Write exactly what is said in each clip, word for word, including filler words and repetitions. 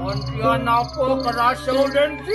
Antian apa kerasa ulun tu?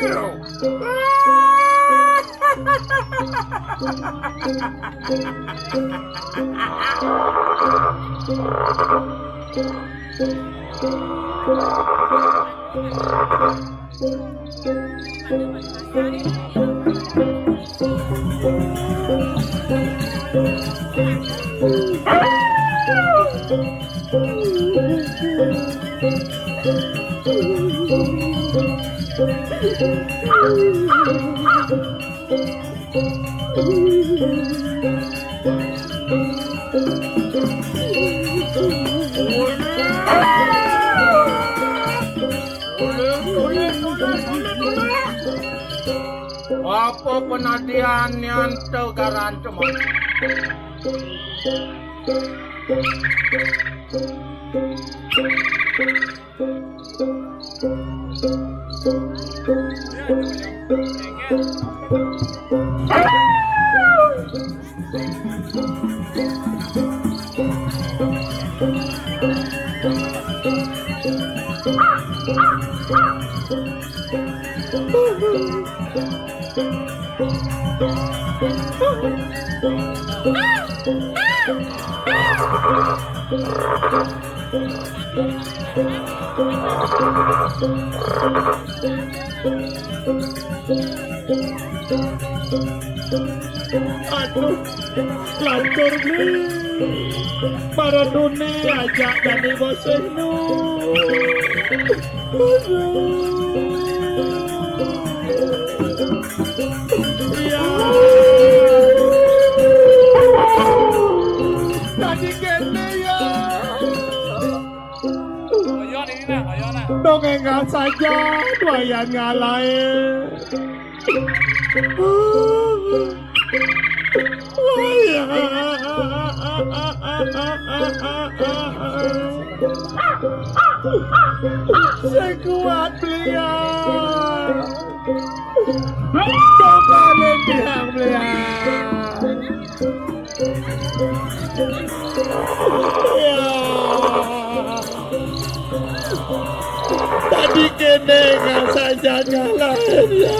Apa penadian nyanta garanteman? Aduh, lantur ni. Para duni ajak jani bosih nu. Aduh. Iya. Tadi kene ya. Dongeng saja, doyan ngalai. Sekuat beliau. Coba bilang beliau. Ya. Tadi kene ngasah jangan lahir ya.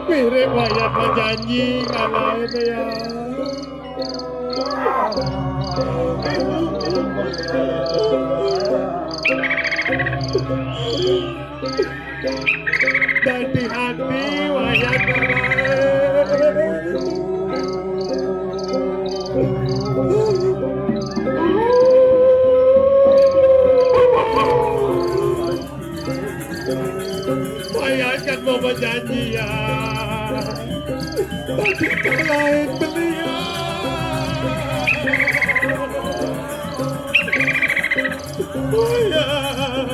Mirip wayah janji ngalahin ya. Dadi ati wayah ngalahin. Wayah kan mau berjanji ya. Tapi kalahin beliau. Wayah.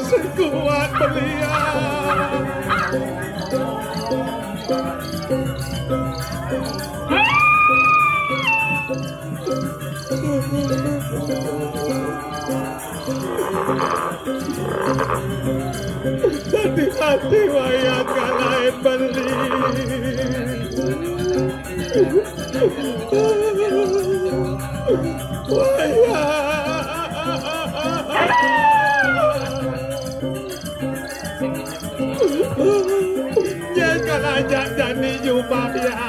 Sing kuat beliau. Hati-hati wayah kalahin beli. Wayah. Yen kalajak jani jubah ya.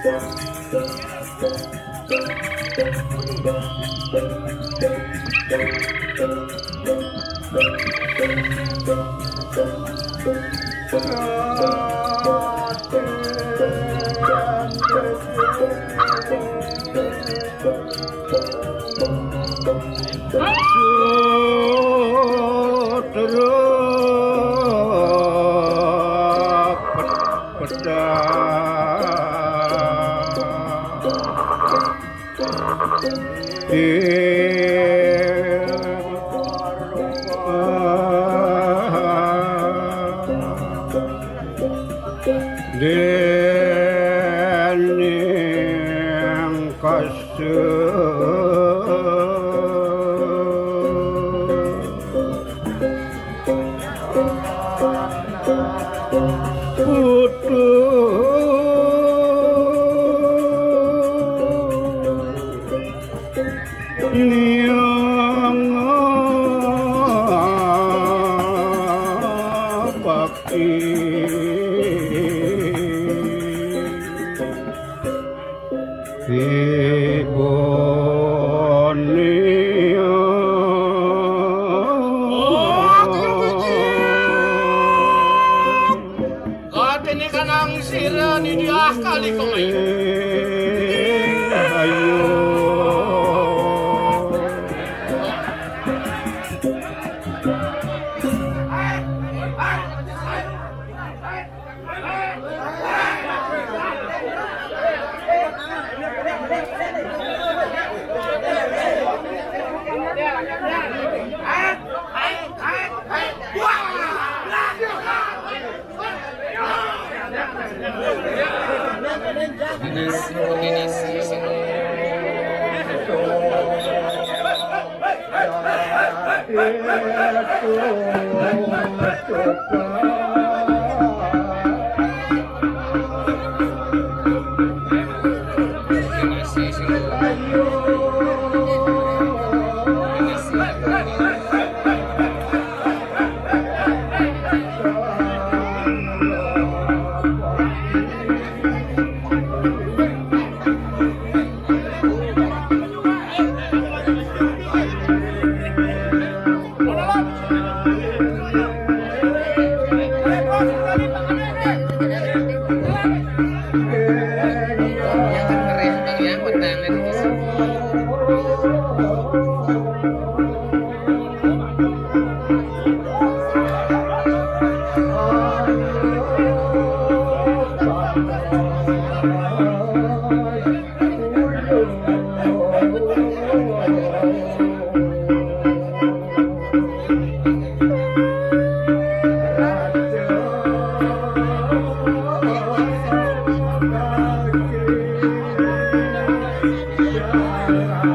Sutra ped-, pedang. Dening kasih. Putu niang bakti. Ibun niang. Oh, Tio Bicik. Katene kanang sira ni diah kali kemayu. Ayo.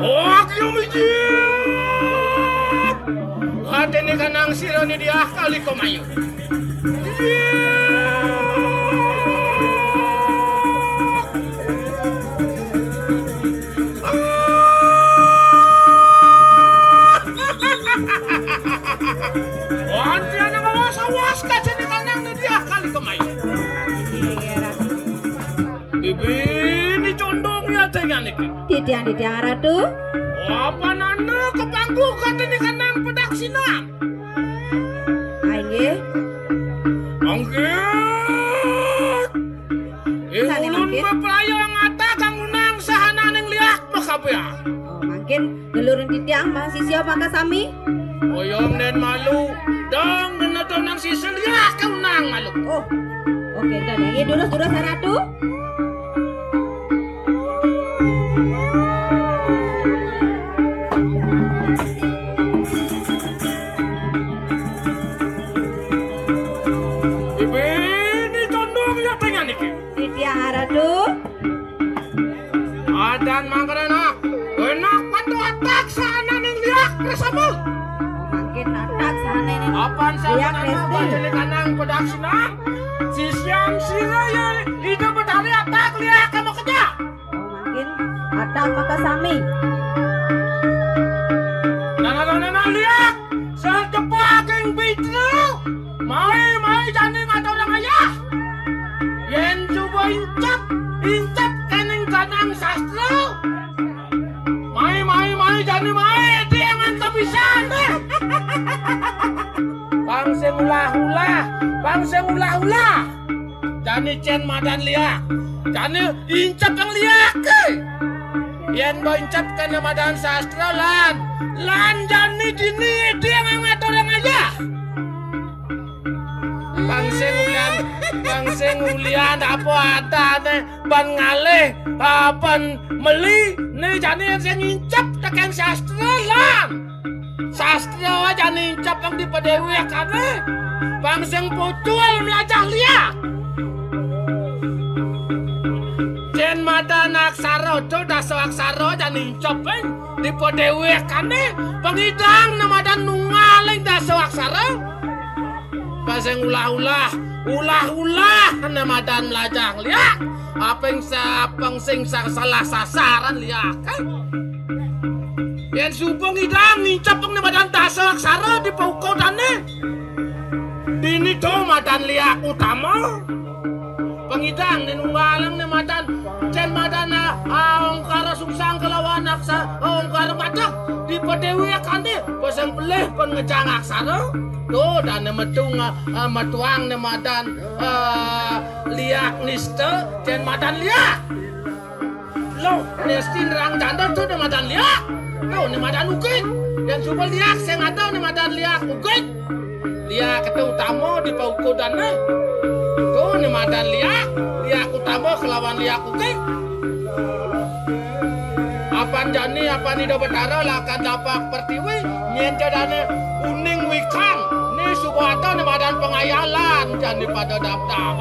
Oh, Tio Bicik. Katene kanang sira ni diah kali kemayu. Antiana ngawas-awas katene kanang ni diah kali kemayu. Ibini condong ya dengan iki. Titiang, titiang Ratu. Apanana kepanggu katene kanang pedaksinan. Inggih. Mangkin. Ing ulun mangkin bepraya ngata kang unang sahananing liak makabeh. Oh, mangkin nelurun titiang masisia makasami. Oyong nen malu, dong nenetonang sisia liak kang unang malu. Oh. Oke, dan inggih durus-durus Ratu. Ibini condong ya dengan iki. Titiang Ratu. Adan mangkana enak patuh atak sahananing liak resabel. Mangkin atak sahananing apan liak sampun anu resti. Bajene kanang pedaksina. Sisian sira ya ida betari atak liak kamu kerja. Oh, mangkin atak makasami. Nana-nana liak. Sakepaking pitra, mai-mai jani ngaturang ayah. Yen coba incep, incep kan Nang sastra. Mai, mai, mai, jani mai, dia ngantuk pisan. Pang sing ulah-ulah, pang sing ulah-ulah. Jani cén madan liak. Jani incep pang liak, eh. Yén ba incep kana madan sastra lan. Lan jani dini dia ngangaturang aja. Pang sing ulian, pang sing ulian apa adané ban ngalih, ah, ban meli, né jani sing incep tekén sastra lan. Sastra jani incep pang dipadéwékané. Pang sing pucul mlajah liak. Cén madan aksara to dasa aksara jani incep pang dipadéwékané. Pang idang né madan nunggaling dasa aksara. Pang sing ulah-ulah, ulah-ulah né madan mlajah liak. Apang sa-, apang sing sa-, salah sasaran liak, kan? Yén suba ngidang ngincep pang né madan dasa aksara di paukutané. Dini to madan liak utama. Pang idang né nunggaling né madan, cén madan, ah, ah, ongkara sungsang kalawan aksa-, ah, ongkara madeg dipadéwékané, pang sing pelih pang ngejang aksara. To dané metung, ah, ah, metuang né madan, ah, liak nista, cén madan liak. Loh, nestin rang janda to né madan liak. To né madan ugig. Yén suba liak sing ada né madan liak ugig. Liak to utama di paukutané. To né madan liak, liak utama kalawan liak ugig. Apan jani, apan Ida Betara lakar dapak pertiwi, nyén jadané uning wikan, né suba ada né madan pangayalan, jani pada daptar.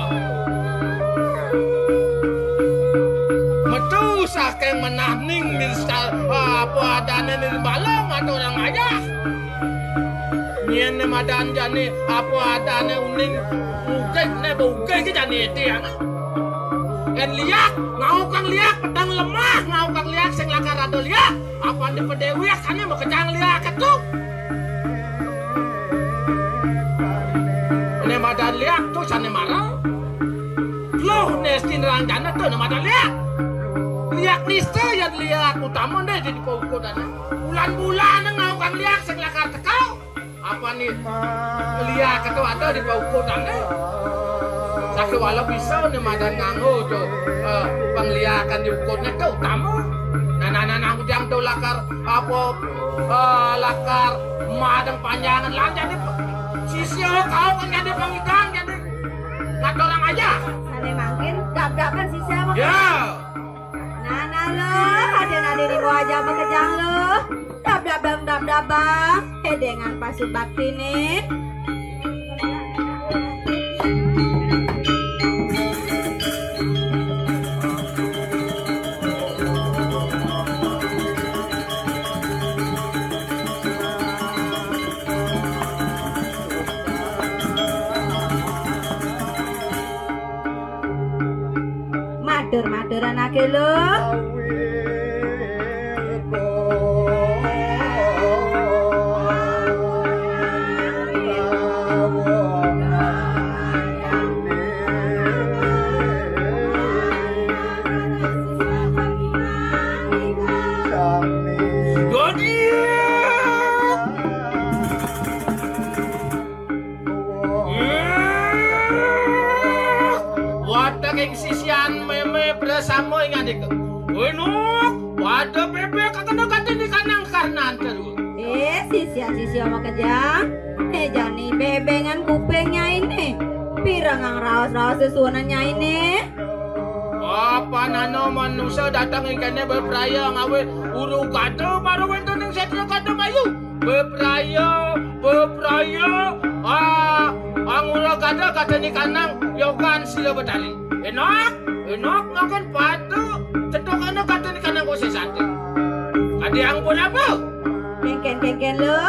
Metu saking menaning mirsal, apa adané nirbala ngaturang ayah. Nyén né madan jani, apa adané uning ugig né ba ugig jani iti, ana. Yén liak, ngaukang liak, peteng lemah, ngaukang liak, sing lakar ada liak. Apan dipadéwékané makejang liak to. Né madan liak to sané mara. Loh, nestin rang janda to né madan liak. Liak nista yén liak utama né di paukutané. Bulan-bulan ngaukang liak sing lakar teka. Apané liak to ada di paukutané. Sakéwala bisa né madan nganggo to, eh, pangliakan di ukutné to utama. Nah, nah, nah, nah, ujang to lakar apa, eh, lakar madang panjangan lan jani sisia kau kan jani pangidang jani ngaturang ayah. Sané mangkin dab-daban sisia mah. Ya. Nah, nah, lo, adén-adén ibu aja makejang lo. Dab-dabang, dab-dabang, édéngan pasubaktiné. Matur-matur anaké lo. Wéh, wéh, ing sisian mémé prasama ing andika. Wéh, Nok, pada bébék kakena gati di kanang karnan terus. Eh, sisia-sisia makejang. Eh, jani bébéngan kuping nyainé. Pirengang raos-raos sesuunan nyainé. Apa nana manusa dateng ing kéné bepraya ngawé uru gada mara wénten ing sétra gada mayu. Bepraya, bepraya, ah, angura gada gadané kanang yogan sira betari. Enak, enak makan padu, cetukana gadané kanang kosé santé. Kadi ampun apa? Kénkén, kénkén lo.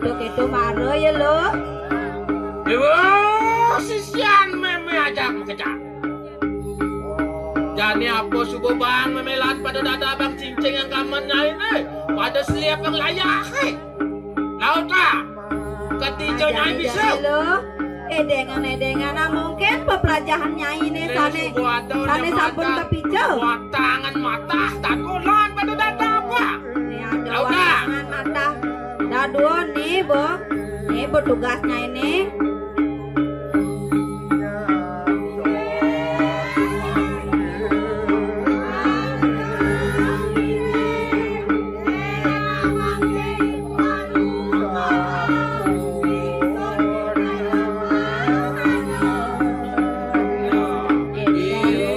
Kéto-kéto mara ya, Luh. Déwa, sisian mémé ajak makejang. Jani apa suba bang mémé lan pada dadabang cincin yang kamen nyainé, pada selip yang layah, eh. Laut lah. Ketiga nyai bisa. Jani, Luh. Édéngan-édéngan, ah, mungkin pepelajahan nyainé sané, sané sampun kapica. Watangan matah, takolan pada dadabang. Né ada watangan matah. Dadua né, Bo. Né, Bo, tugas nyainé.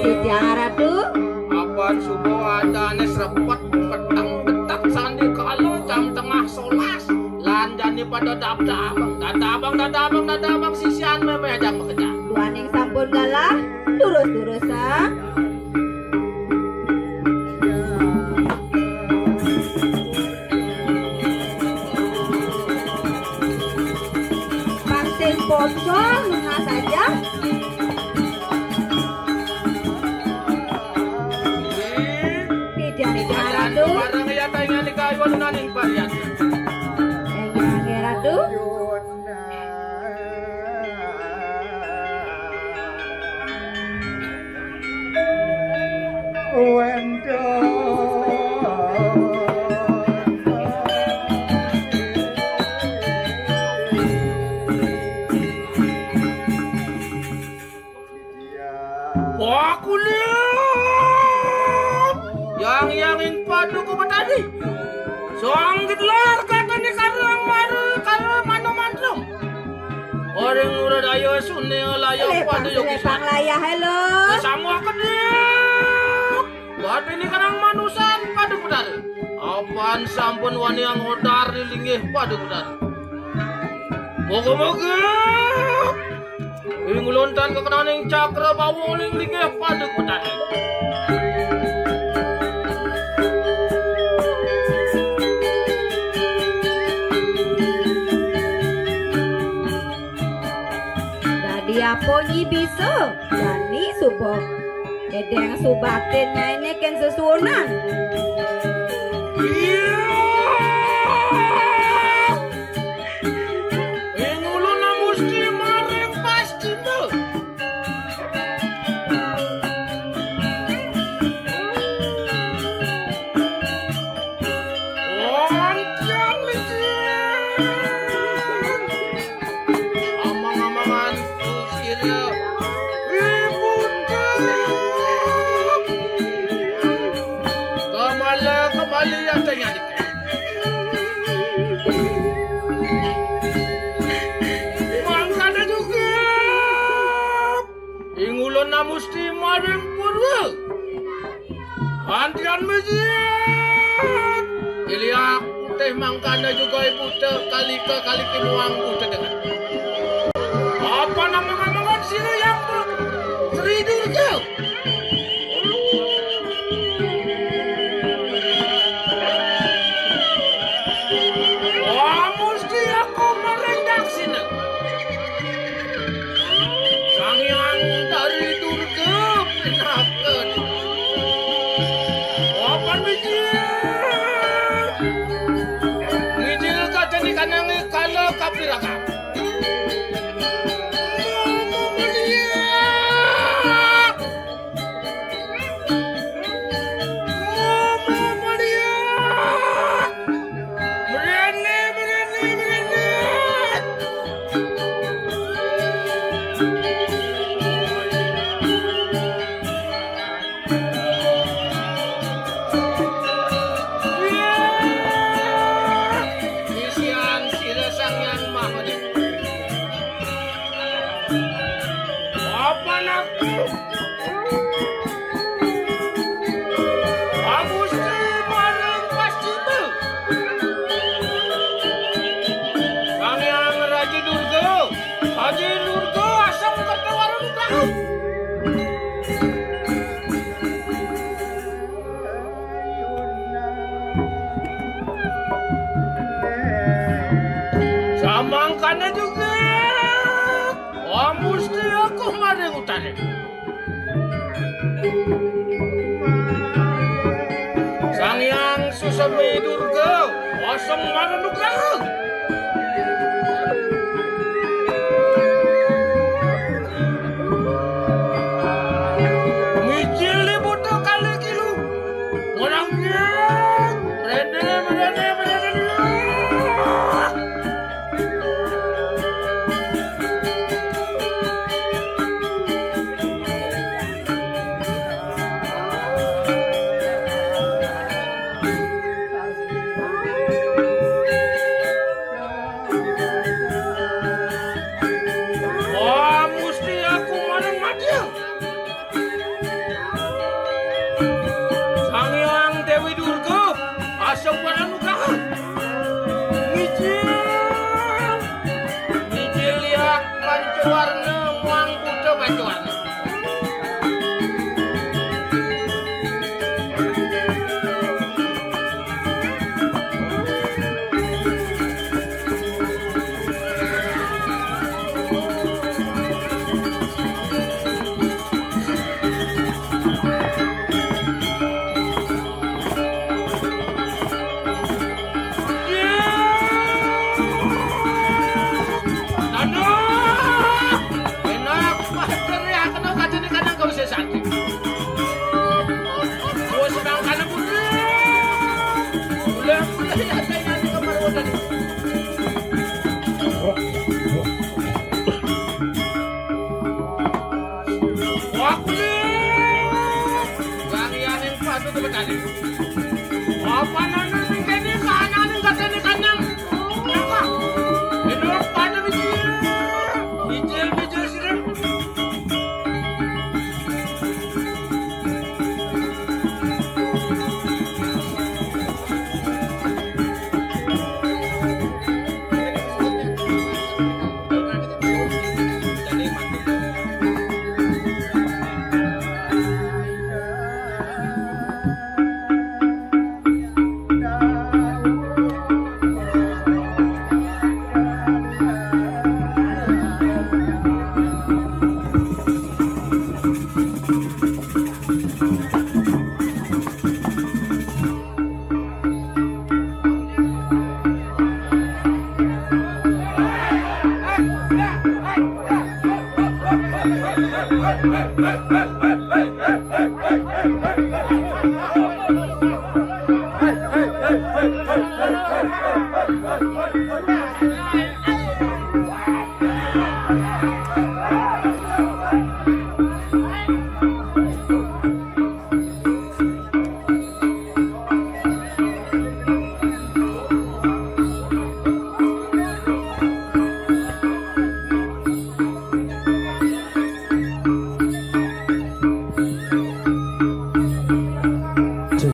Titiang Ratu. Apan suba adané srepet peteng betek sandikala jam tengah solas. Lan jani pada dadabang, dadabang, dadabang, dadabang, sisian mémé ajak makejang. Duaning sampun galah, durus-durusang. Pang sing pocol nunas ajak. Titiang Ratu. Bareng ya taingan di kayu anu naning varian. Titiang Ratu. Wah, kulit. Yang, yang ing Paduka Betari. Sang gelar katanya karang maru, karang manu mantrung. Orang uradaya sunia layang pada yogi. Lepang layah, halo. Sama kedip. Batini karang manusan Paduka Betari. Apan sampun wani angodar di linggih Paduka Betari. Moga-moga ing ulun tan kakenaning cakra bawa ing linggih Paduka Betari. Dadi apa nyi bisa? Jani suba. Édéng subatin nyainé kén sesuunan. Iya. Ing ulun musti maring pascima. Wong tiang licin. Amang-amangan tusira. Ribut. Kemala kembali yang tanya. Mangkana juga. Ing ulun musti maring purwa. Antian masjid. Iliak putih mangkana juga buta kalika kaliki muang buta dengan. Apa nama ngomong sira yang Sri Durga? Wah, musti aku maring daksina. Sang Hyang Dari Durga pinaken. Apan mijil. Mijil kateni kanang kala kapirakan. Mama melihat. Mama melihat. Mrene, mrene, mrene. Isian sira Ana juga. Om Gusti aku maring utare. Sang Hyang Susemi Durga, asem maring nugraha. Mijil di buta kali kilu. Ngorang nyang. Mrene, mrene, mrene. Wah, mesti aku marang madya. Sang Hyang Dewi Durga, asem maring nugraha. Mijil, mijil liak pancawarna muang buta pancawarna. Nana! Enak, Pak. Kene aku nang kacene kanang kau sesat. Wes nang kana putri. Ulah, ulah, ya, saya nanti kamar udah. Wah, kulit. Gangianing padu to betane. Apa nana ning kene kanane gatene kanang. Apa? Eno padu mijil. Mijil, mijil sirem.